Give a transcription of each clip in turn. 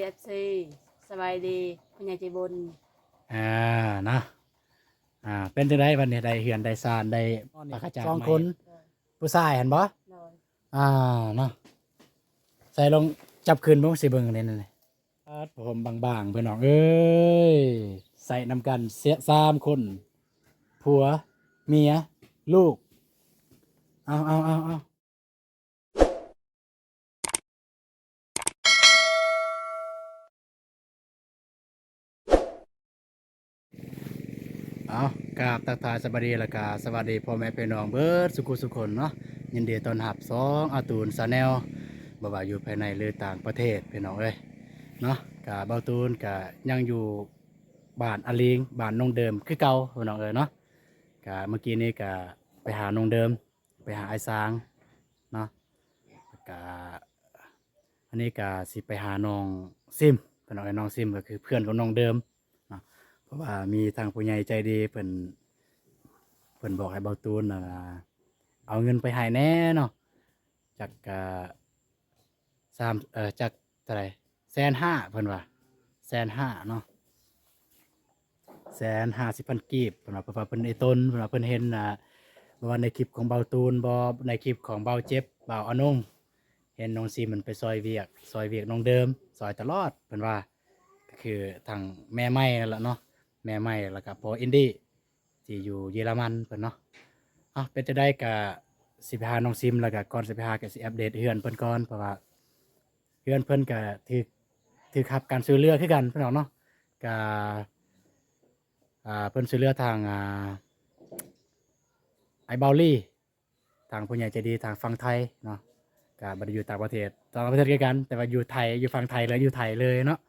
ເອັຟຊີ ສະບາຍດີ ພໍ່ໃຫຍ່ໃຈບຸນ. ອ່າ ເນາະ ອ່າ ເປັນຈັ່ງໃດບັດນີ້ ໄດ້ເຮືອນໄດ້ຊານ ໄດ້ ສອງຄົນ ຜູ້ຊາຍຫັ້ນບໍ່? ໂດຍ ອ່າ ເນາະ ໃສ່ລອງຈັບຄືນເບິ່ງ ຊິເບິ່ງແນວນີ້ ປາດ ຜ້າຫົ່ມບາງໆ ພີ່ນ້ອງເອີຍ ໃສ່ນຳກັນ ສາມຄົນ ຜົວ ເມຍ ລູກ ເອົາ ເອົາ ເອົາ ເອົາ. ເອົາ ກາບທັກທາຍສະບາຍດີ ແລ້ວກະສະຫວັດດີພໍ່ແມ່ພີ່ນ້ອງເບິດສຸຂູສຸຄົນເນາະ. ຍິນດີຕ້ອນຮັບຊ່ອງອາຕູນ Channel ບໍ່ວ່າຢູ່ພາຍໃນ ຫຼື ຕ່າງປະເທດ ພີ່ນ້ອງເອີຍເນາະ. ກະເບົາຕູນກະຍັງຢູ່ບ້ານອາລີງ ບ້ານໜອງເດີມຄືເກົ່າ ພີ່ນ້ອງເອີຍເນາະ. ກະເມື່ອກີ້ນີ້ກະໄປຫາໜອງເດີມ ໄປຫາອ້າຍສາງເນາະ ແລ້ວກະອັນນີ້ກະຊິໄປຫານ້ອງຊິມ ເພິ່ນເອົາໃຫ້ນ້ອງຊິມ ກໍຄືເພື່ອນຂອງນ້ອງເດີມເນາະ. ເພາະວ່າມີທາງຜູ້ໃຫຍ່ໃຈດີເພິ່ນ ເພິ່ນບອກໃຫ້ເບົາຕູນ ອ່າ ເອົາເງິນໄປໃຫ້ແດ່ເນາະ ຈັກ ອ່າ ສາມ ເອີ ຈັກເທົ່າໃດ ແສນຫ້າ ເພິ່ນວ່າ ແສນຫ້າເນາະ ແສນຫ້າສິບພັນກີບ ເພິ່ນວ່າ. ເພາະວ່າເພິ່ນໄດ້ຕົນ ເພິ່ນວ່າເພິ່ນເຫັນ ອ່າ ບໍ່ວ່າໃນຄລິບຂອງເບົາຕູນບໍ ໃນຄລິບຂອງເບົາເຈັບ ບ່າວອານົງ ເຫັນນ້ອງຊີມມັນໄປຊ່ອຍວຽກ ຊ່ອຍວຽກນ້ອງເດີມ ຊ່ອຍຕະຫຼອດ ເພິ່ນວ່າ ກໍຄືທາງແມ່ໃໝ່ນັ້ນແຫຼະເນາະ ແມ່ໃໝ່ ແລ້ວກໍພໍ່ອິນດີ ທີ່ຢູ່ເຢຍລະມັນເພິ່ນເນາະ. ເອົ້າ ເປັນຈັ່ງໃດກະຊິໄປຫານ້ອງຊິມ ແລ້ວກະກ່ອນຊິໄປຫາກະຊິອັບເດດເຮືອນເພິ່ນກ່ອນ ເພາະວ່າເຮືອນເພິ່ນກະຖືກ ຖືກຮັບການຊ່ວຍເຫຼືອຄືກັນພີ່ນ້ອງເນາະ. ກະ ອ່າ ເພິ່ນຊ່ວຍເຫຼືອທາງ ອ່າ ອ້າຍເບົາລີ ທາງຜູ້ໃຫຍ່ໃຈດີທາງຝັ່ງໄທເນາະ ກະບໍ່ໄດ້ຢູ່ຕ່າງປະເທດ ຕ່າງປະເທດຄືກັນ ແຕ່ວ່າຢູ່ໄທ ຢູ່ຝັ່ງໄທເລີຍ ຢູ່ໄທເລີຍເນາະ.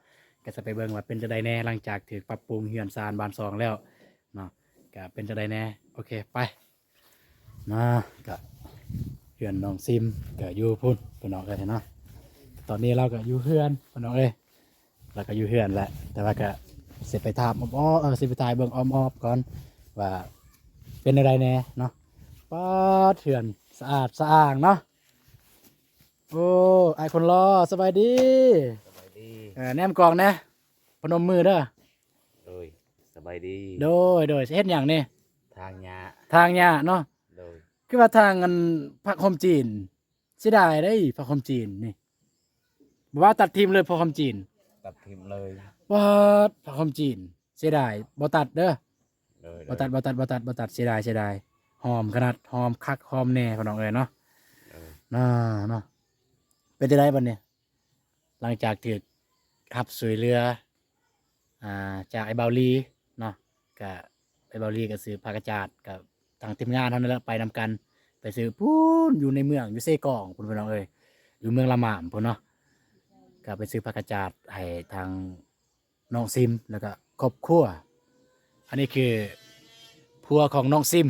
ກະຈະໄປເບິ່ງວ່າເປັນຈັ່ງໃດແດ່ ຫຼັງຈາກຖືກປັບປຸງເຮືອນຊານບ້ານຊ່ອງແລ້ວເນາະ ກະເປັນຈັ່ງໃດແດ່. ໂອເຄ ໄປ ມາ ກະເຮືອນນ້ອງຊິມກະຢູ່ພຸ້ນພີ່ນ້ອງເອີຍເນາະ. ຕອນນີ້ລາວກະຢູ່ເຮືອນພີ່ນ້ອງເອີຍ ລາວກະຢູ່ເຮືອນແຫຼະ ແຕ່ວ່າກະຊິໄປຖາມອ້ອມໆ ເອີ ຊິໄປຖ່າຍເບິ່ງອ້ອມໆກ່ອນວ່າເປັນແນວໃດແດ່ເນາະ. ປາດ ເຮືອນສະອາດສະອ້າງເນາະ. ໂອ້ ອ້າຍຄົນຫຼໍ່ ສະບາຍດີ. ສະບາຍດີ. ເອີ ແນມກ້ອງແດ່ ພະນົມມືເດີ. ໂດຍ ສະບາຍດີ. ໂດຍ ໂດຍ ເຮັດຫຍັງນີ້? ຖາງຫຍ້າ. ຖາງຫຍ້າເນາະ. ໂດຍ. ຄືວ່າຖາງອັນຜັກຫອມຈີນ ເສຍດາຍເດ້ ຜັກຫອມຈີນນີ້ ບໍ່ວ່າຕັດຖິ້ມເລີຍ ຜັກຫອມຈີນ ຕັດຖິ້ມເລີຍ. ປາດ ຜັກຫອມຈີນ ເສຍດາຍ ບໍ່ຕັດເດີ. ໂດຍ ໂດຍ. ບໍ່ຕັດ ບໍ່ຕັດ ບໍ່ຕັດ ບໍ່ຕັດ ເສຍດາຍ ເສຍດາຍ. ຫອມຂະໜາດ ຫອມຄັກຫອມແນ່ ພີ່ນ້ອງເອີຍເນາະ. ເອີ ເນາະ ເນາະ. ເປັນຈັ່ງໃດບັດນີ້ ຫຼັງຈາກຖືກຮັບຊ່ວຍເຫຼືອ ອ່າ ຈາກອ້າຍເບົາລີເນາະ ກະອ້າຍເບົາລີກະຊື້ຜ້າກະຈາດ ກະທາງທີມງານເຮົານັ້ນແຫຼະໄປນຳກັນ ໄປຊື້ພຸ້ນ ຢູ່ໃນເມືອງ ຢູ່ເຊກອງພຸ້ນ ພີ່ນ້ອງເອີຍ ຢູ່ເມືອງລະໝາມພຸ້ນເນາະ. ກະໄປຊື້ຜ້າກະຈາດໃຫ້ທາງນ້ອງຊິມ ແລ້ວກະຄອບຄົວ. ອັນນີ້ຄືຜົວຂອງນ້ອງຊິມ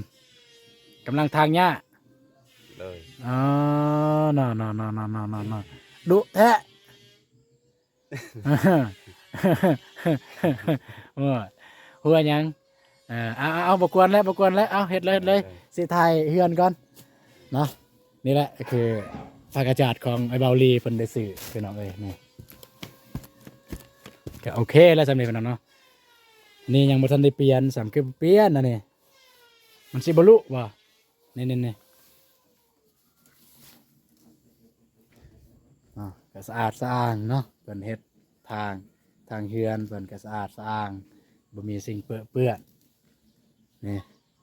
ກຳລັງຖາງຫຍ້າ. ໂດຍ. ອໍ ເນາະ ເນາະ ດຸແທ້. ໂອ້ຍ ຫົວຫຍັງ? ເອີ ເອົາ ເອົາ ເອົາ ບໍ່ກວນແລ້ວ ບໍ່ກວນແລ້ວ ເອົາ ເຮັດເລີຍ ເຮັດເລີຍ. ເອີ ຊິຖ່າຍເຮືອນກ່ອນເນາະ. ນີ້ແຫຼະຄືຜ້າກະຈາດຂອງອ້າຍເບົາລີ ເພິ່ນໄດ້ຊື້ ພີ່ນ້ອງເອີຍ. ນີ້ກະໂອເຄແລ້ວສ່ຳນີ້ ພີ່ນ້ອງເນາະ. ນີ້ຍັງບໍ່ທັນໄດ້ປ່ຽນຊ້ຳ ຄືປ່ຽນອັນນີ້ ມັນຊິບໍ່ລຸບໍ່? ນີ້ໆໆ ອ່າ ກະສະອາດສະອ້າງເນາະ ເພິ່ນເຮັດທາງ ທາງເຮືອນເພິ່ນກະສະອາດສະອ້າງ ບໍ່ມີສິ່ງເປິເປື້ອນ. ນີ້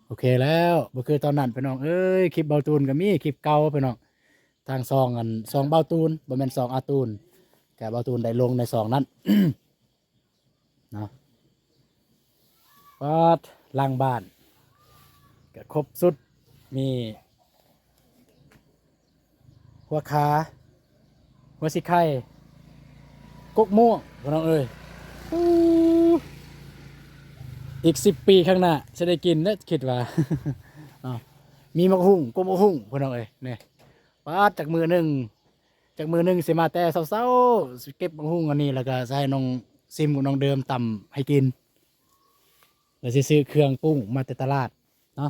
ໂອເຄແລ້ວ ບໍ່ຄືຕອນນັ້ນ ພີ່ນ້ອງເອີຍ. ຄລິບເບົາຕູນກະມີ ຄລິບເກົ່າ ພີ່ນ້ອງ ທາງຊ່ອງ ອັນ ຊ່ອງເບົາຕູນ ບໍ່ແມ່ນຊ່ອງອາຕູນ ກະເບົາຕູນໄດ້ລົງໃນຊ່ອງນັ້ນ ເນາະ. ປາດ ຫຼັງບ້ານກະຄົບຊຸດ ມີຫົວຂ່າ ຫົວສີໄຄ ກົກມ່ວງ ພີ່ນ້ອງເອີຍ. ອູ້ ອີກສິບປີຂ້າງໜ້າຊິໄດ້ກິນແລ້ວ ຄິດວ່າ ເນາະ. ມີໝາກຫຸ່ງ ກົກໝາກຫຸ່ງ ພີ່ນ້ອງເອີຍ. ນີ້ ປາດ ຈັກມື້ໜຶ່ງ ຈັກມື້ໜຶ່ງຊິມາແຕ່ເຊົ້າໆ ຊິເກັບໝາກຫຸ່ງອັນນີ້ ແລ້ວກະຊິໃຫ້ນ້ອງຊິມກັບນ້ອງເດີມຕຳໃຫ້ກິນ ແລ້ວຊິຊື້ເຄື່ອງປຸງມາແຕ່ຕະຫຼາດເນາະ.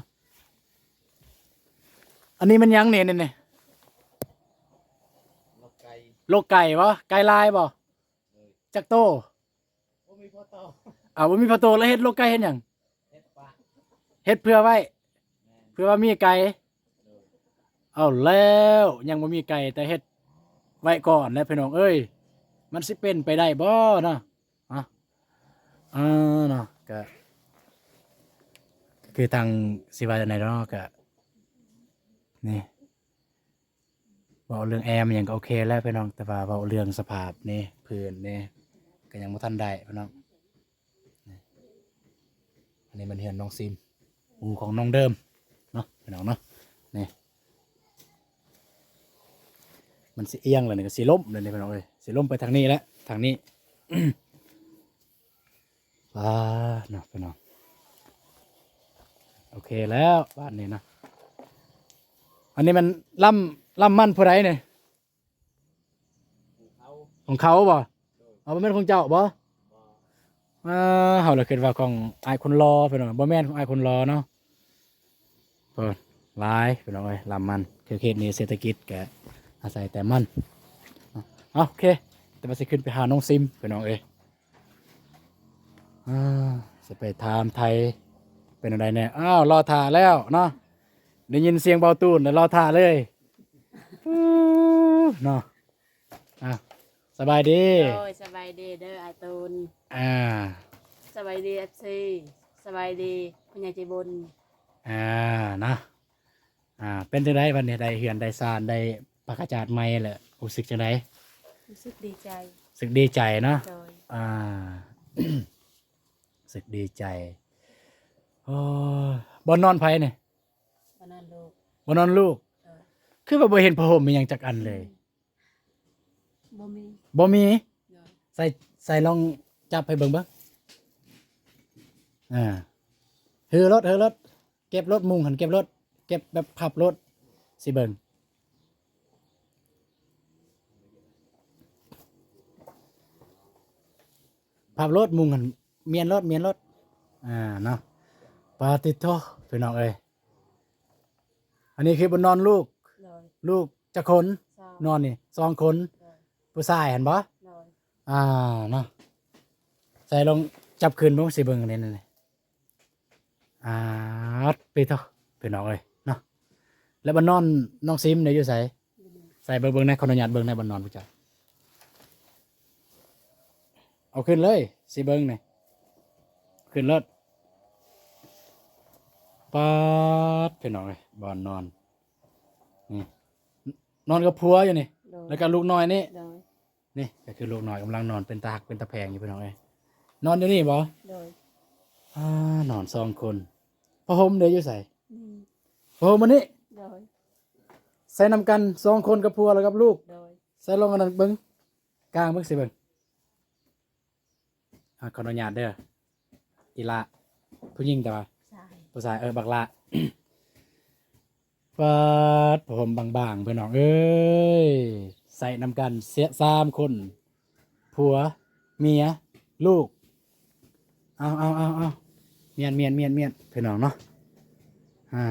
ອັນນີ້ມັນຫຍັງນີ້ ນີ້ ນີ້? ລົກໄກ່ ລົກໄກ່ບໍ? ໄກ່ລາຍບໍ? ໂດຍ. ຈັກໂຕ? ບໍ່ມີພໍໂຕ. ອ້າວ ບໍ່ມີພໍໂຕ ແລ້ວເຮັດໂລກໄກ່ເຮັດຫຍັງ? ເຮັດປະ ເຮັດເຜື່ອໄວ້ ແມ່ນ ເຜື່ອວ່າມີໄກ່. ໂດຍ. ເອົາແລ້ວ ຍັງບໍ່ມີໄກ່ ແຕ່ເຮັດໄວ້ກ່ອນແຫຼະພີ່ນ້ອງເອີຍ ມັນຊິເປັນໄປໄດ້ບໍ່ເນາະ? ເນາະ ເອີເນາະ ກະ ກະຄືທາງ ຊິວ່າຈັ່ງໃດເນາະ ກະ ນີ້ ເວົ້າເລື່ອງແອມັນຫຍັງກໍໂອເຄແລ້ວພີ່ນ້ອງ ແຕ່ວ່າເວົ້າເລື່ອງສະພາບນີ້ ພື້ນນີ້ ກໍຍັງບໍ່ທັນໄດ້ພີ່ນ້ອງ. ນີ້ ອັນນີ້ແມ່ນເຮືອນນ້ອງຊິມ ອູ່ຂອງນ້ອງເດີມເນາະ ພີ່ນ້ອງເນາະ. ນີ້ ມັນຊິອຽງແລ້ວນີ້ ກໍຊິລົ້ມແລ້ວນີ້ພີ່ນ້ອງເອີຍ ຊິລົ້ມໄປທາງນີ້ແຫຼະ ທາງນີ້. ອ່າ ເນາະ ພີ່ນ້ອງ ໂອເຄແລ້ວບາດນີ້ນະ. ອັນນີ້ມັນລຳ ລຳມັນຜູ້ໃດນີ້? ຂອງເຂົາບໍ່? ເອົາ ບໍ່ແມ່ນຂອງເຈົ້າບໍ່? ອ່າ ເຮົາລະຄິດວ່າຂອງອ້າຍຄົນຫຼໍ່ພີ່ນ້ອງ ບໍ່ແມ່ນຂອງອ້າຍຄົນຫຼໍ່ເນາະ. ເອີ ຫຼາຍພີ່ນ້ອງເອີຍ ລຳມັນ ຄືເຂດນີ້ເສດຖະກິດກະອາໄສແຕ່ມັນ. ເອົາ ໂອເຄ ແຕ່ວ່າຊິຂຶ້ນໄປຫານ້ອງຊິມພີ່ນ້ອງເອີຍ. ອ່າ ຊິໄປຖາມໄທເປັນແນວໃດແດ່. ອ້າວ ລໍຖ້າແລ້ວເນາະ ໄດ້ຍິນສຽງເບົາຕູນແລ້ວລໍຖ້າເລີຍ. ອູ້ ເນາະ. ອ່າ ສະບາຍດີ. ໂດຍ ສະບາຍດີເດີອ້າຍຕູນ. ອ່າ ສະບາຍດີເອັຟຊີ ສະບາຍດີຜູ້ໃຫຍ່ໃຈບຸນ. ອ່າ ເນາະ. ອ່າ ເປັນຈັ່ງໃດບັດນີ້ ໄດ້ເຮືອນໄດ້ຊານ ໄດ້ປາກາຈາດໃໝ່ແລ້ວ ຮູ້ສຶກຈັ່ງໃດ? ຮູ້ສຶກດີໃຈ. ຮູ້ສຶກດີໃຈເນາະ. ໂດຍ. ອ່າ ຮູ້ສຶກດີໃຈ. ໂອ້ ບ່ອນນອນໃຜນີ້? ບ່ອນນອນລູກ. ບ່ອນນອນລູກ. ໂດຍ. ຄືວ່າບໍ່ເຫັນຜ້າຫົ່ມອີ່ຫຍັງຈັກອັນເລີຍ? ອືມ ບໍ່ມີ. ບໍ່ມີ? ໂດຍ. ໃສ່ ໃສ່ລອງຈັບໃຫ້ເບິ່ງເບິ່ງ. ອ່າ ເຮີລົດ ເຮີລົດ ເກັບລົດມຸງຫັ້ນ ເກັບລົດ ເກັບແບບພັບລົດ ຊິເບິ່ງ ພັບລົດມຸງຫັ້ນ ມ້ຽນລົດ ມ້ຽນລົດ. ອ່າ ເນາະ. ປາຕິໂທ ພີ່ນ້ອງເອີຍ ອັນນີ້ຄືບ່ອນນອນລູກ. ໂດຍ. ລູກຈັກຄົນ? ສອງ. ນອນນີ້ສອງຄົນ. ໂດຍ. ຜູ້ຊາຍຫັ້ນບໍ່? ໂດຍ. ອ່າ ເນາະ ໃສ່ລອງຈັບຂຶ້ນເບິ່ງ ຊິເບິ່ງນີ້ ນີ້ ນີ້. ອາດ ເປໂທ ພີ່ນ້ອງເອີຍເນາະ. ແລ້ວບ່ອນນອນນ້ອງຊິມນີ້ຢູ່ໃສ? ຢູ່ນີ້. ໃສ່ເບິ່ງ ເບິ່ງແດ່ ຂໍອະນຸຍາດເບິ່ງແດ່ ບ່ອນນອນຜູ້ເຈົ້າ. ເອົາຂຶ້ນເລີຍ ຊິເບິ່ງນີ້ ຂຶ້ນເລີດ. ປາດ ພີ່ນ້ອງເອີຍ ບ່ອນນອນ ນີ້ ນອນກັບຜົວຢູ່ນີ້. ໂດຍ. ແລ້ວກໍລູກນ້ອຍນີ້. ໂດຍ. ນີ້ກໍຄືລູກນ້ອຍກຳລັງນອນ ເປັນຕາຮັກເປັນຕາແພງຢູ່ ພີ່ນ້ອງເອີຍ. ນອນຢູ່ນີ້ບໍ່? ໂດຍ. ອາ ນອນສອງຄົນ. ຜ້າຫົ່ມເດຢູ່ໃສ? ນີ້. ຜ້າຫົ່ມອັນນີ້? ໂດຍ. ໃສ່ນຳກັນສອງຄົນກັບຜົວ ແລ້ວກັບລູກ. ໂດຍ. ໃສ່ລອງອັນນັ້ນເບິ່ງ ກາງເບິ່ງ ຊິເບິ່ງ. ອາ ຂໍອະນຸຍາດເດີ ອີ່ຫຼ້າ ຜູ້ຍິງແຕ່ວ່າ ຜູ້ຊາຍ ຜູ້ຊາຍ ເອີ ບັກຫຼ້າ. ປາດ ຜ້າຫົ່ມບາງໆ ພີ່ນ້ອງເອີຍ ໃສ່ນຳກັນສາມຄົນ ຜົວ ເມຍ ລູກ. ເອົາ ເອົາ ເອົາ ເອົາ ມ້ຽນ ມ້ຽນ ມ້ຽນ ມ້ຽນ ພີ່ນ້ອງເນາະ. ອາ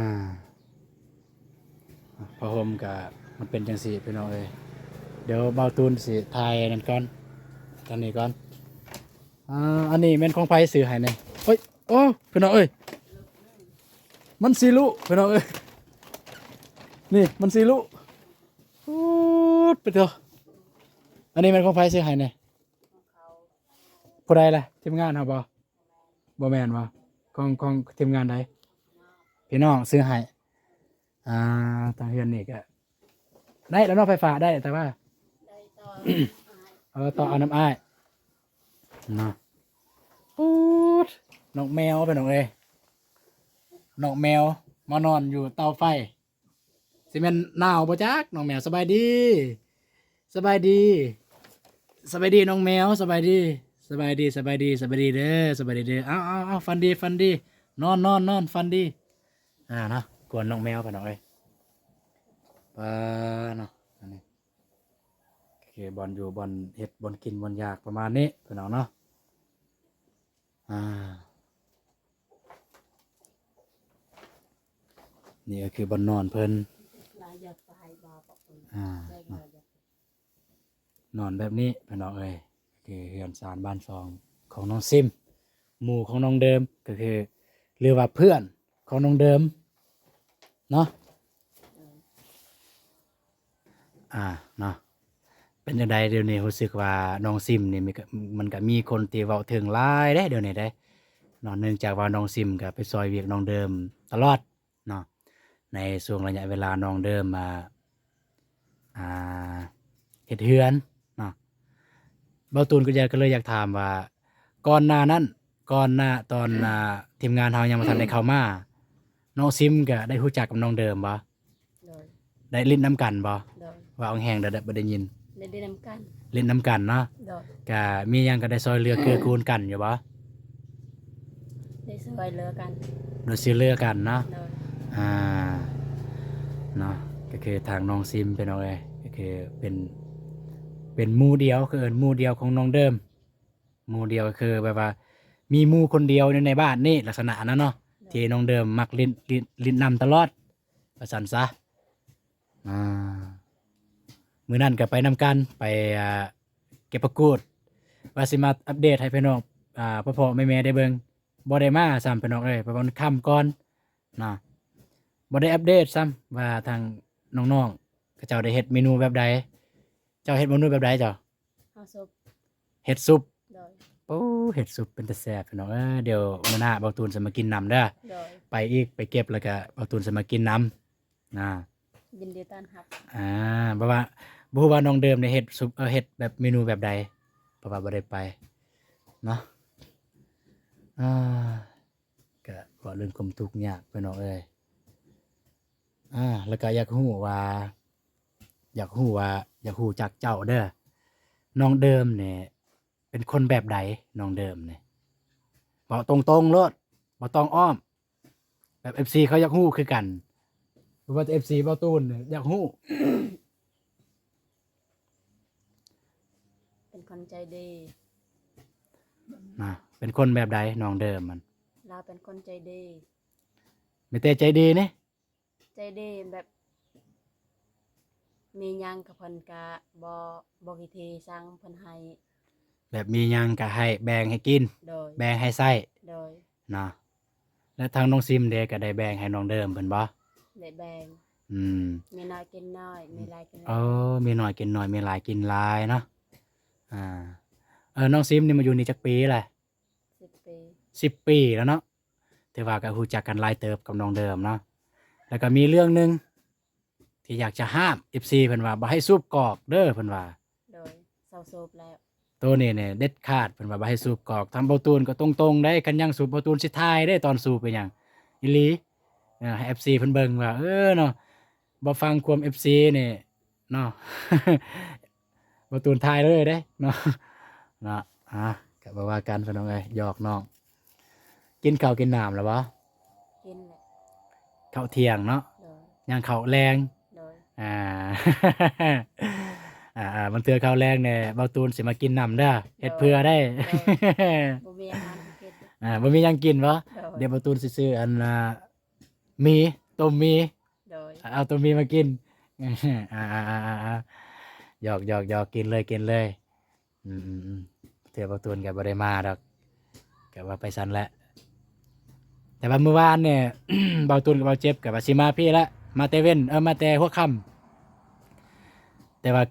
ຜ້າຫົ່ມກະມັນເປັນຈັ່ງຊີ້ ພີ່ນ້ອງເອີຍ. ດຽວບ່າວຕູນຊິຖ່າຍນັ້ນກ່ອນ ທາງນີ້ກ່ອນ. ອາ ອັນນີ້ແມ່ນຂອງໃຜຊື້ໃຫ້ນີ້? ໂອ້ຍ ໂອ້ ພີ່ນ້ອງເອີຍ ມັນຊິລຸ ພີ່ນ້ອງເອີຍ ນີ້ມັນຊິລຸ. ໂອ້ ໄປເຖາະ. ອັນນີ້ແມ່ນຂອງໃຜຊື້ໃຫ້ນີ້? ຜູ້ໃດລະ? ທີມງານເຮົາບໍ່? ບໍ່ແມ່ນບໍ່? ຂອງ ຂອງທີມງານໃດ? ພີ່ນ້ອງຊື້ໃຫ້. ອ່າ ທາງເຮືອນນີ້ກະໄດ້ແລ້ວເນາະ ໄຟຟ້າໄດ້ ແຕ່ວ່າ ໄດ້ຕໍ່ ເອີ ຕໍ່ເອົານຳອ້າຍເນາະ. ປູດ ນ້ອງແມວ ພີ່ນ້ອງເອີຍ ນ້ອງແມວມານອນຢູ່ເຕົາໄຟ. ຊິແມ່ນໜາວບໍ່ຈັກ ນ້ອງແມວ. ສະບາຍດີ ສະບາຍດີ ສະບາຍດີນ້ອງແມວ ສະບາຍດີ ສະບາຍດີ ສະບາຍດີ ສະບາຍດີເດີ ສະບາຍດີເດີ. ເອົາ ເອົາ ເອົາ ຝັນດີ ຝັນດີ ນອນ ນອນ ນອນ ຝັນດີ. ອ່າ ເນາະ ກວນນ້ອງແມວ ພີ່ນ້ອງເອີຍ. ປາເນາະ ອັນນີ້ ໂອເຄ ບ່ອນຢູ່ ບ່ອນເຮັດ ບ່ອນກິນ ບ່ອນຢາກ ປະມານນີ້ ພີ່ນ້ອງເນາະ. ອ່າ ນີ້ກໍຄືບ່ອນນອນເພິ່ນ ອ່າ ນອນແບບນີ້ ພີ່ນ້ອງເອີຍ. ຄືເຮືອນຊານບ້ານຊ່ອງຂອງນ້ອງຊິມ ໝູ່ຂອງນ້ອງເດີມ ກໍຄື ຫຼືວ່າເພື່ອນຂອງນ້ອງເດີມເນາະ. ອ່າ ເນາະ ເປັນຈັ່ງໃດດຽວນີ້? ຮູ້ສຶກວ່ານ້ອງຊິມນີ້ມີ ມັນກໍມີຄົນທີ່ເວົ້າເຖິງຫຼາຍເດ້ດຽວນີ້ເດ້ເນາະ ເນື່ອງຈາກວ່ານ້ອງຊິມກໍໄປຊ່ອຍວຽກນ້ອງເດີມຕະຫຼອດເນາະ ໃນຊ່ວງໄລຍະເວລານ້ອງເດີມ ອ່າ ອ່າ ເຮັດເຮືອນເນາະ. ເບົາຕູນກໍຢາກ ກໍເລີຍຢາກຖາມວ່າ ກ່ອນໜ້ານັ້ນ ກ່ອນໜ້າຕອນ ອ່າ ທີມງານເຮົາຍັງບໍ່ທັນໄດ້ເຂົ້າມາ ນ້ອງຊິມກໍໄດ້ຮູ້ຈັກກັບນ້ອງເດີມບໍ່? ໂດຍ ໄດ້ຫຼິ້ນນຳກັນບໍ່? ໂດຍ ວ່າອອງແຮງ ໄດ້ ໄດ້ ບໍ່ໄດ້ຍິນ. ໄດ້ຫຼິ້ນນຳກັນ. ຫຼິ້ນນຳກັນເນາະ. ໂດຍ ກະມີຫຍັງກໍໄດ້ຊ່ອຍເຫຼືອເກື້ອກູນກັນຢູ່ບໍ່? ໄດ້ຊ່ອຍເຫຼືອກັນ. ໄດ້ຊ່ອຍເຫຼືອກັນເນາະ. ໂດຍ ອ່າ ເນາະ ກໍຄືທາງນ້ອງຊິມ ພີ່ນ້ອງເອີຍ ກໍຄືເປັນ ເປັນໝູ່ດຽວ ຄືເອີ້ນໝູ່ດຽວຂອງນ້ອງເດີມ ໝູ່ດຽວ ຄືແບບວ່າມີໝູ່ຄົນດຽວຢູ່ໃນບ້ານນີ້ ລັກສະນະອັນນັ້ນເນາະ. ໂດຍ ທີ່ນ້ອງເດີມມັກຫຼິ້ນ ຫຼິ້ນ ຫຼິ້ນນຳຕະຫຼອດ ວ່າຊັ້ນຊະ. ອ່າ ມື້ນັ້ນກໍໄປນຳກັນ ໄປ ອ່າ ເກັບຜັກກູດ ວ່າຊິມາອັບເດດໃຫ້ພີ່ນ້ອງ ອ່າ ພໍ່ໆແມ່ໆໄດ້ເບິ່ງ ບໍ່ໄດ້ມາຊ້ຳ ພີ່ນ້ອງເອີຍ ເພາະວ່າມັນຄ່ຳກ່ອນເນາະ ບໍ່ໄດ້ອັບເດດຊ້ຳວ່າທາງນ້ອງໆ ເຂົາເຈົ້າໄດ້ເຮັດເມນູແບບໃດ. ເຈົ້າເຮັດເມນູແບບໃດເຈົ້າ? ເຮົາຊຸບ. ເຮັດຊຸບ. ໂດຍ ໂອ້ ເຮັດຊຸບເປັນຕາແຊບ ພີ່ນ້ອງເອີຍ. ດຽວມື້ໜ້າເບົາຕູນຊິມາກິນນຳເດີ. ໂດຍ ໄປອີກ ໄປເກັບ ແລ້ວກະເບົາຕູນຊິມາກິນນຳ. ນະ ຍິນດີຕ້ອນຮັບ. ອ່າ ບໍ່ວ່າ ບໍ່ຮູ້ວ່ານ້ອງເດີມໄດ້ເຮັດຊຸບ ເອີ ເຮັດແບບເມນູແບບໃດ ເພາະວ່າບໍ່ໄດ້ໄປເນາະ. ອ່າ ກະເວົ້າເລື່ອງຄວາມທຸກຍາກ ພີ່ນ້ອງເອີຍ. ອ່າ ແລ້ວກະຢາກຮູ້ວ່າ ຢາກຮູ້ວ່າ ຢາກຮູ້ຈັກເຈົ້າເດີ ນ້ອງເດີມນີ້ເປັນຄົນແບບໃດ? ນ້ອງເດີມນີ້ ເວົ້າຕົງໆໂລດ ບໍ່ຕ້ອງອ້ອມ ແບບເອັຟຊີເຂົາຢາກຮູ້ຄືກັນ ບໍ່ວ່າແຕ່ເອັຟຊີເບົາຕູນນີ້ຢາກຮູ້. ເປັນຄົນໃຈດີນະ. ເປັນຄົນແບບໃດນ້ອງເດີມ? ມັນ ລາວເປັນຄົນໃຈດີ. ມີແຕ່ໃຈດີນີ້? ໃຈດີ ແບບມີຫຍັງກໍເພິ່ນກະບໍ່ ບໍ່ຂີ້ຖີ່ຊັງ ເພິ່ນໃຫ້. ແບບມີຫຍັງກະໃຫ້ ແບ່ງໃຫ້ກິນ. ໂດຍ ແບ່ງໃຫ້ໃຊ້. ໂດຍ ເນາະ. ແລະທາງນ້ອງຊິມເດ ກໍໄດ້ແບ່ງໃຫ້ນ້ອງເດີມເພິ່ນບໍ່? ໄດ້ແບ່ງ. ອືມ ມີນ້ອຍກິນນ້ອຍ ມີຫຼາຍກິນຫຼາຍ. ເອີ ມີນ້ອຍກິນນ້ອຍ ມີຫຼາຍກິນຫຼາຍເນາະ. ອ່າ ເອີ ນ້ອງຊິມນີ້ມາຢູ່ນີ້ຈັກປີແລ້ວ? ສິບປີ. ສິບປີແລ້ວເນາະ. ຖືວ່າກໍຮູ້ຈັກກັນຫຼາຍເຕີບກັບນ້ອງເດີມເນາະ. ແລ້ວກໍມີເລື່ອງໜຶ່ງ ທີ່ຢາກຈະຫ້າມເອັຟຊີເພິ່ນວ່າ ບໍ່ໃຫ້ສູບກອກເດີເພິ່ນວ່າ. ໂດຍ ເຊົາສູບແລ້ວ. ໂຕນີ້ນີ້ເດັດຂາດ ເພິ່ນວ່າບໍ່ໃຫ້ສູບກອກ. ທາງເບົາຕູນກໍຕົງໆໄດ໋ ຄັນຍັງສູບເບົາຕູນຊິຖ່າຍເດ້ຕອນສູບເປັນຫຍັງ ອີ່ຫຼີ. ເອີ ໃຫ້ເອັຟຊີເພິ່ນເບິ່ງວ່າ ເອີເນາະ ບໍ່ຟັງຄວາມເອັຟຊີນີ້ເນາະ ເບົາຕູນຖ່າຍເລີຍເດ້ເນາະ. ເນາະ ອ່າ ກໍບໍ່ວ່າກັນພີ່ນ້ອງເອີຍ ຫຍອກນ້ອງ. ກິນເຂົ້າກິນນ້ຳແລ້ວບໍ່? ກິນແລ້ວ. ເຂົ້າທ່ຽງເນາະ. ໂດຍ ຍັງເຂົ້າແລງ. ໂດຍ ອ່າ ອ່າໆ ບາງເທື່ອເຂົ້າແລງແດ່ ເບົາຕູນຊິມາກິນນຳເດີ ເຮັດເພື່ອໄດ້. ໂດຍ ບໍ່ມີອາຫານກິນ. ອ່າ ບໍ່ມີຫຍັງກິນບໍ່? ໂດຍ ດຽວເບົາຕູນຊິຊື້ອັນ ອ່າ ໝີ ຕົ້ມໝີ. ໂດຍ ເອົາຕົ້ມໝີມາກິນ. ອ່າໆໆໆ ຫຍອກໆໆ ກິນເລີຍ ກິນເລີຍ. ອືມໆໆ ເທື່ອເບົາຕູນກໍບໍ່ໄດ້ມາດອກ ກໍວ່າໄປຊັ້ນແຫຼະ. ແຕ່ວ່າມື້ວານນີ້ ເບົາຕູນກັບເບົາເຈັບກໍວ່າຊິມາພີ້ແຫຼະ ມາແຕ່ເວັນ ເອີ ມາແຕ່ຫົວຄ່ຳ. ແຕ່ວ່າ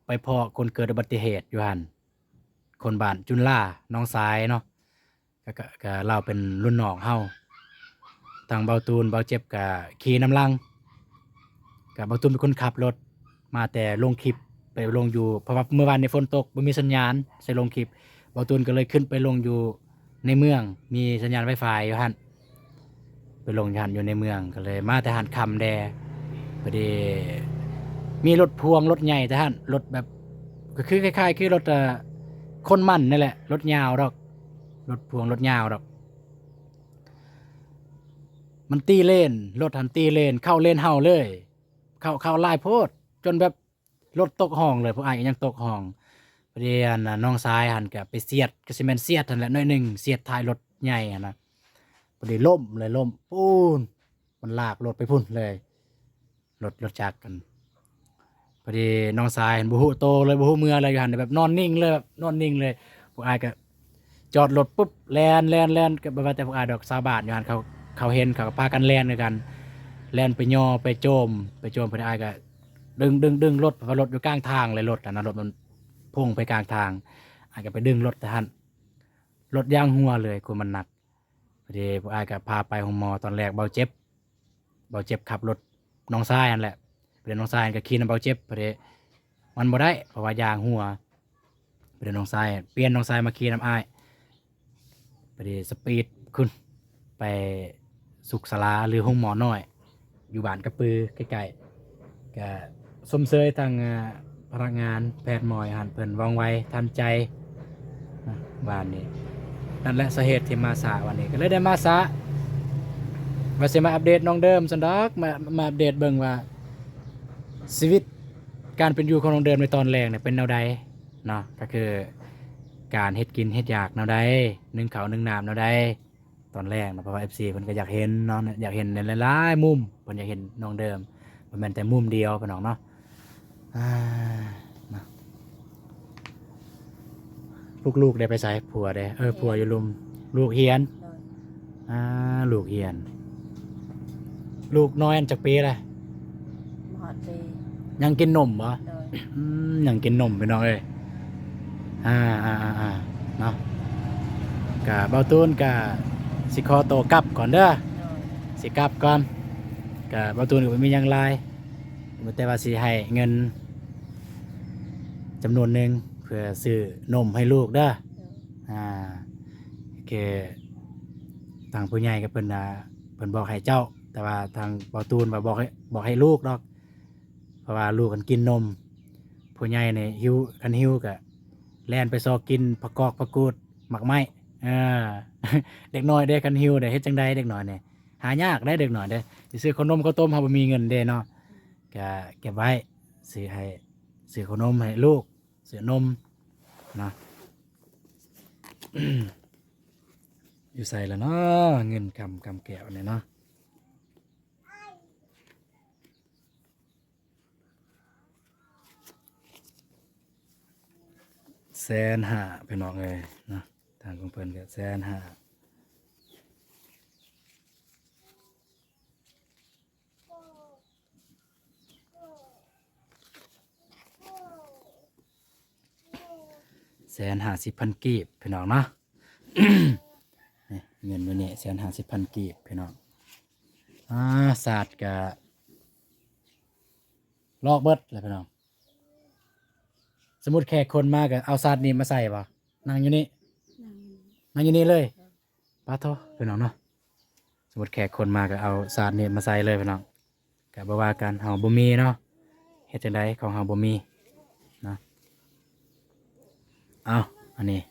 ໄປພໍ້ຄົນເກີດອຸບັດຕິເຫດຢູ່ຫັ້ນ ຄົນບ້ານຈຸນລາ ນ້ອງຊາຍເນາະ. ກະ ກະ ກະລາວເປັນລຸ້ນນ້ອງເຮົາ. ທາງເບົາຕູນ ເບົາເຈັບກະຂີ່ນຳຫຼັງ ກະເບົາຕູນເປັນຄົນຂັບລົດມາແຕ່ລົງຄລິບໄປລົງຢູ່ ເພາະວ່າມື້ວານນີ້ຝົນຕົກ ບໍ່ມີສັນຍານໃສ່ລົງຄລິບ. ເບົາຕູນກໍເລີຍຂຶ້ນໄປລົງຢູ່ໃນເມືອງ ມີສັນຍານໄວຟາຍຢູ່ຫັ້ນ ໄປລົງຢູ່ຫັ້ນ ຢູ່ໃນເມືອງ ກໍເລີຍມາແຕ່ຫັ້ນຄ່ຳແດ່. ພໍດີມີລົດພວງລົດໃຫຍ່ແຕ່ຫັ້ນ ລົດແບບ ກໍຄືຄ້າຍໆຄືລົດ ເອີ ຂົນມັນນີ້ແຫຼະ ລົດຍາວດອກ ລົດພວງລົດຍາວດອກ. ມັນຕີເລນ ລົດຫັ້ນຕີເລນ ເຂົ້າເລນເຮົາເລີຍ ເຂົ້າ ເຂົ້າຫຼາຍໂພດ ຈົນແບບລົດຕົກຮ່ອງເລີຍ ພວກອ້າຍກໍຍັງຕົກຮ່ອງ. ພໍດີອັນ ນ້ອງຊາຍຫັ້ນກໍໄປສຽດ ກໍຊິແມ່ນສຽດຫັ້ນແຫຼະໜ້ອຍໜຶ່ງ ສຽດທ້າຍລົດໃຫຍ່ຫັ້ນນະ. ພໍດີລົ້ມເລີຍ ລົ້ມ ປູນ ມັນລາກລົດໄປພຸ້ນເລີຍ ລົດ ລົດຈັກຫັ້ນ. ເ ພໍດີນ້ອງຊາຍຫັ້ນບໍ່ຮູ້ໂຕເລີຍ ບໍ່ຮູ້ເມືອເລີຍ ຢູ່ຫັ້ນແບບນອນນິ່ງເລີຍ ແບບນອນນິ່ງເລີຍ. ພວກອ້າຍກໍຈອດລົດປຸບ ແລ່ນ ແລ່ນ ແລ່ນ ກໍບໍ່ວ່າແຕ່ພວກອ້າຍດອກ ຊາວບ້ານຢູ່ຫັ້ນ ເຂົາ ເຂົາເຫັນ ເຂົາກໍພາກັນແລ່ນຄືກັນ ແລ່ນໄປຍໍໄປໂຈມ ໄປໂຈມ. ພໍດີອ້າຍກໍດຶງ ດຶງ ດຶງລົດ ເພາະວ່າລົດຢູ່ກາງທາງເລີຍ ລົດຫັ້ນນະ ລົດມັນພຸ່ງໄປກາງທາງ ອ້າຍກໍໄປດຶງລົດແຕ່ຫັ້ນ ລົດຢາງຮົ່ວເລີຍ ຄົນມັນໜັກ. ພໍດີພວກອ້າຍກໍພາໄປໂຮງໝໍ ຕອນແລກເບົາເຈັບ ເບົາເຈັບຂັບລົດນ້ອງຊາຍຫັ້ນແຫຼະ ພໍດີນ້ອງຊາຍກໍຂີ່ນຳເບົາເຈັບ ພໍດີມັນບໍ່ໄດ້ ເພາະວ່າຢາງຮົ່ວ. ພໍດີນ້ອງຊາຍ ປ່ຽນນ້ອງຊາຍມາຂີ່ນຳອ້າຍ ພໍດີສະປີດຂຶ້ນໄປສຸກສາລາ ຫຼື ໂຮງໝໍນ້ອຍ ຢູ່ບ້ານກະປືໃກ້ໆ. ກະຊົມເຊີຍທາງ ອາ ພະນັກງານແພດໝໍຢູ່ຫັ້ນ ເພິ່ນວ່ອງໄວທັນໃຈນະ ບ້ານນີ້. ນັ້ນແຫຼະສາເຫດທີ່ມາຊ້າ ວັນນີ້ກໍເລີຍໄດ້ມາຊ້າ ວ່າຊິມາອັບເດດນ້ອງເດີມຊັ້ນດອກ ມາ ມາອັບເດດເບິ່ງວ່າຊີວິດການເປັນຢູ່ຂອງນ້ອງເດີມໃນຕອນແລງນີ້ເປັນແນວໃດເນາະ ກໍຄືການເຮັດກິນເຮັດຢາກແນວໃດ ໜຶ້ງເຂົ້າໜຶ້ງນ້ຳແນວໃດ ຕອນແລງເນາະ ເພາະວ່າເອັຟຊີເພິ່ນກໍຢາກເຫັນເນາະ ຢາກເຫັນໃນຫຼາຍໆມຸມ ເພິ່ນຢາກເຫັນນ້ອງເດີມ ບໍ່ແມ່ນແຕ່ມຸມດຽວ ພີ່ນ້ອງເນາະ. ອາ ເນາະ ລູກໆໄດ້ໄປໃສ? ຜົວເດ້? ເອີ ຜົວຢູ່ລຸ່ມ ລູກຮຽນ. ໂດຍ ອາ ລູກຮຽນ ລູກນ້ອຍອັນຈັກປີລະ? ບໍ່ຮອດປີ. ຍັງກິນນົມບໍ່? ໂດຍ ອືມ ຍັງກິນນົມ ພີ່ນ້ອງເອີຍ. ອາ ອາ ອາ ອາ ເນາະ ກະເບົາຕູນກະຊິຂໍໂຕກັບກ່ອນເດີ. ໂດຍ ຊິກັບກ່ອນ ກະເບົາຕູນກໍບໍ່ມີຫຍັງຫຼາຍ ມີແຕ່ວ່າຊິໃຫ້ເງິນຈຳນວນໜຶ່ງເພື່ອຊື້ນົມໃຫ້ລູກເດີ. ໂດຍ ອາ ຄືທາງຜູ້ໃຫຍ່ກໍເພິ່ນວ່າ ເພິ່ນບອກໃຫ້ເຈົ້າ ແຕ່ວ່າທາງເບົາຕູນວ່າບອກໃຫ້ ບອກໃຫ້ລູກດອກ ເພາະວ່າລູກມັນກິນນົມ. ຜູ້ໃຫຍ່ນີ້ຫິວ ຄັນຫິວກະແລ່ນໄປຊອກກິນຜັກກອກ ຜັກກູດ ໝາກໄມ້. ເອີ ເດັກນ້ອຍເດ້ ຄັນຫິວເດ້ ເຮັດຈັ່ງໃດເດັກນ້ອຍນີ້? ຫາຍາກເດ້ເດັກນ້ອຍເດ້ ຊິຊື້ເຂົ້າໜົມເຂົ້າຕົ້ມ ເຮົາບໍ່ມີເງິນເດ້ເນາະ. ກະເກັບໄວ້ ຊື້ໃຫ້ ຊື້ເຂົ້າໜົມໃຫ້ລູກ ຊື້ນົມເນາະ. ຢູ່ໃສລະເນາະ ເງິນຄຳ ຄຳແກ້ວນີ້ເນາະ? ແສນຫ້າ ພີ່ນ້ອງເອີຍເນາະ ທາງຂອງເພິ່ນກໍແສນຫ້າ. ແສນຫ້າສິບພັນກີບ ພີ່ນ້ອງເນາະ. ນີ້ ເງິນຢູ່ນີ້ແສນຫ້າສິບພັນກີບ ພີ່ນ້ອງ. ອາ ສາດກະລອກເບິດແລ້ວ ພີ່ນ້ອງ. ສົມມຸດແຂກຄົນມາກໍເອົາສາດນີ້ມາໃສ່ບໍ່? ນັ່ງຢູ່ນີ້ ນັ່ງຢູ່ນີ້ເລີຍ. ປາໂທ ພີ່ນ້ອງເນາະ ສົມມຸດແຂກຄົນມາກໍເອົາສາດນີ້ມາໃສ່ເລີຍ ພີ່ນ້ອງ. ກໍບໍ່ວ່າກັນ ເຮົາບໍ່ມີເນາະ ເຮັດຈັ່ງໃດ ຂອງເຮົາບໍ່ມີເນາະ. ເອົາ ອັນນີ້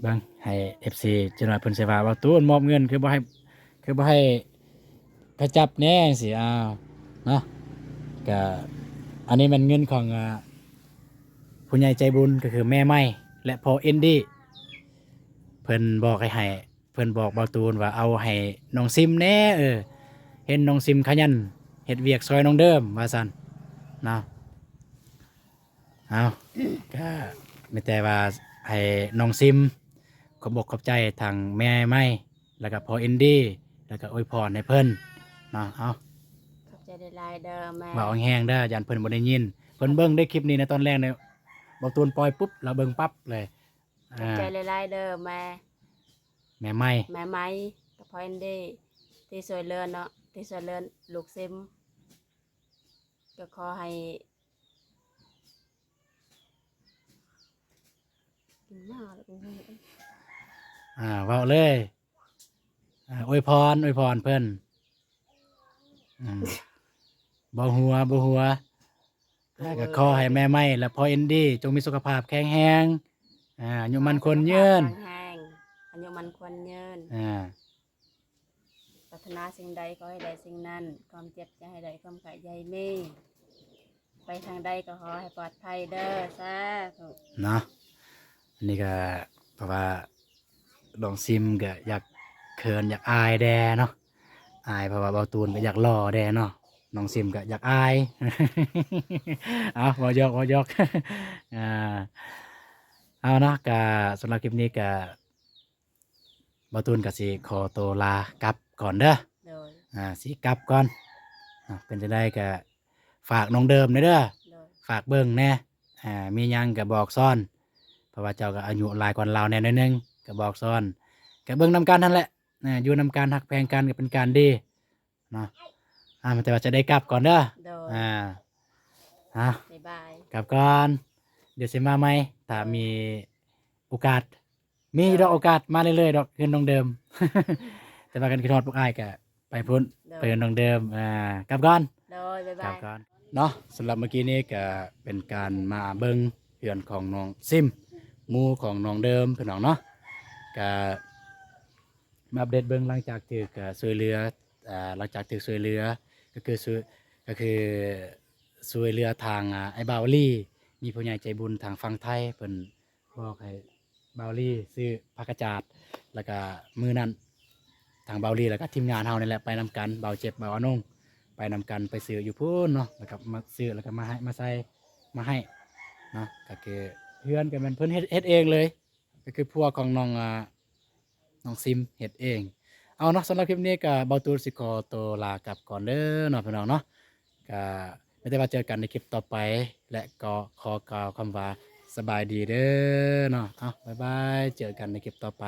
ເບິ່ງໃຫ້ເອັຟຊີ ຈັກໜ້ອຍເພິ່ນຊິວ່າ ເບົາຕູນມອບເງິນຄືບໍ່ໃຫ້ ຄືບໍ່ໃຫ້ເຂົາຈັບແດ່ ຈັ່ງຊີ້. ເອົາເນາະ ກະອັນນີ້ແມ່ນເງິນຂອງ ອາ ຜູ້ໃຫຍ່ໃຈບຸນ ກໍຄືແມ່ໄມ້ ແລະ ພໍ່ອິນດີ ເພິ່ນບອກໃຫ້ ໃຫ້ ເພິ່ນບອກເບົາຕູນວ່າ ເອົາໃຫ້ນ້ອງຊິມແດ່ ເອີ ເຫັນນ້ອງຊິມຂະຫຍັນເຮັດວຽກຊ່ອຍນ້ອງເດີມ ວ່າຊັ້ນເນາະ. ເອົາ ກະມີແຕ່ວ່າໃຫ້ນ້ອງຊິມຂອບອົກຂອບໃຈທາງແມ່ໄມ້ ແລ້ວກະພໍ່ອິນດີ ແລ້ວກະອວຍພອນໃຫ້ເພິ່ນເນາະ. ເອົາ ຂອບໃຈຫຼາຍໆເດີແມ່ ເວົ້າແຮງໆເດີ ຢ້ານເພິ່ນບໍ່ໄດ້ຍິນ. ເພິ່ນເບິ່ງໄດ້ຄລິບນີ້ໃນຕອນແລກນີ້ ເບົາຕູນປ່ອຍປຸບ ລາວເບິ່ງປັບເລີຍ. ຂອບໃຈ ອາ ຫຼາຍໆເດີແມ່ ແມ່ໄມ້ ແມ່ໄມ້ ກັບພໍ່ອິນດີ ທີ່ຊ່ວຍເຫຼືອເນາະ ທີ່ຊ່ວຍເຫຼືອລູກຊິມ. ກໍຂໍໃຫ້ ກິນຫຍ້າແລ້ວກໍ ອາ ເວົ້າເລີຍ ອາ ອວຍພອນ ອວຍພອນເພິ່ນ. ອືມ ບໍ່ຫົວ ບໍ່ຫົວ. ແລ້ວກໍຂໍໃຫ້ແມ່ໄມ້ ແລະ ພໍ່ອິນດີ ຈົ່ງມີສຸຂະພາບແຂງແຮງ ອາ ອາຍຸໝັ້ນຂວັນຍືນ ແຂງແຮງ ອາຍຸໝັ້ນຂວັນຍືນ ອາ ປາດຖະໜາສິ່ງໃດຂໍໃຫ້ໄດ້ສິ່ງນັ້ນ ຄວາມເຈັບຢ່າໃຫ້ໄດ້ ຄວາມໄຂ້ຢ່າໃຫ້ມີ ໄປທາງໃດກໍຂໍໃຫ້ປອດໄພເດີ ສາທຸເນາະ. ອັນນີ້ກໍເພາະວ່ານ້ອງຊິມກໍຢາກເຂີນຢາກອາຍແດ່ເນາະ ອາຍ ເພາະວ່າເບົາຕູນກໍຢາກຫຼໍ່ແດ່ເນາະ. ນ້ອງຊິມກໍຢາກອາຍ ເອົາ ເວົ້າຢອກ ເວົ້າຢອກ ອ່າ ເອົາເນາະ ກະສຳລັບຄລິບນີ້ກະ ບ່າວຕູນກໍຊິຂໍໂຕລາກັບກ່ອນເດີ ໂດຍ ອ່າ ຊິກັບກ່ອນເນາະ ເປັນຈັ່ງໃດກໍຝາກນ້ອງເດີມແດ່ເດີ ໂດຍ ຝາກເບິ່ງແດ່ ອ່າ ມີຫຍັງກໍບອກສອນ ເພາະວ່າເຈົ້າກໍອາຍຸຫຼາຍກວ່າລາວແດ່ໜ້ອຍໜຶ່ງ ກໍບອກສອນ ກໍເບິ່ງນຳກັນຫັ້ນແຫຼະ ອ່າ ຢູ່ນຳກັນຮັກແພງກັນກໍເປັນການດີເນາະ ອ່າ ແຕ່ວ່າຈະໄດ້ກັບກ່ອນເດີ ໂດຍ ອ່າ ອ່າ ບາຍບາຍ ກັບກ່ອນ ດຽວຊິມາໃໝ່ ຖ້າມີໂອກາດ ມີດອກໂອກາດມາເລື້ອຍໆດອກ ເຮືອນນ້ອງເດີມ ແຕ່ວ່າຄັນຄິດຮອດພວກອ້າຍກະໄປພຸ້ນ ໂດຍ ໄປເຮືອນນ້ອງເດີມ ອ່າ ກັບກ່ອນ ໂດຍ ບາຍບາຍ ກັບກ່ອນເນາະ. ສຳລັບມື້ກີ້ນີ້ກະເປັນການມາເບິ່ງເຮືອນຂອງນ້ອງຊິມ ໝູ່ຂອງນ້ອງເດີມ ພີ່ນ້ອງເນາະ ກະມາອັບເດດເບິ່ງ ຫຼັງຈາກຖືກ ເອີ ຊ່ວຍເຫຼືອ ອ່າ ຫຼັງຈາກຖືກຊ່ວຍເຫຼືອ ກໍຄື ກໍຄືຊ່ວຍເຫຼືອທາງ ອ່າ ອ້າຍບ່າວລີ ມີຜູ້ໃຫຍ່ໃຈບຸນທາງຝັ່ງໄທ ເພິ່ນ ບອກໃຫ້ບ່າວລີຊື້ຜັກກະຈາດ ແລ້ວກະມື້ນັ້ນທາງບ່າວລີ ແລ້ວກະທີມງານເຮົານີ້ແຫຼະ ໄປນຳກັນ ບ່າວເຈັບ ບ່າວອານົງ ໄປນຳກັນ ໄປຊື້ຢູ່ພຸ້ນເນາະ ແລ້ວກະມາຊື້ ແລ້ວກະມາໃຫ້ ມາໃສ່ ມາໃຫ້ເນາະ ກໍຄືເຮືອນກໍແມ່ນເພິ່ນເຮັດ ເຮັດເອງເລີຍ ກໍຄືຜົວຂອງນ້ອງ ອ່າ ນ້ອງຊິມເຮັດເອງ. ເອົາເນາະ ສຳລັບຄລິບນີ້ກໍບ່າວຕູນຊິຂໍໂຕລາກັບກ່ອນເດີເນາະ ພີ່ນ້ອງເນາະ ກໍມີແຕ່ວ່າເຈີກັນໃນຄລິບຕໍ່ໄປ ແລະກໍຂໍກ່າວຄຳວ່າສະບາຍດີເດີເນາະ. ເອົາ ບາຍບາຍ ເຈີກັນໃນຄລິບຕໍ່ໄປ.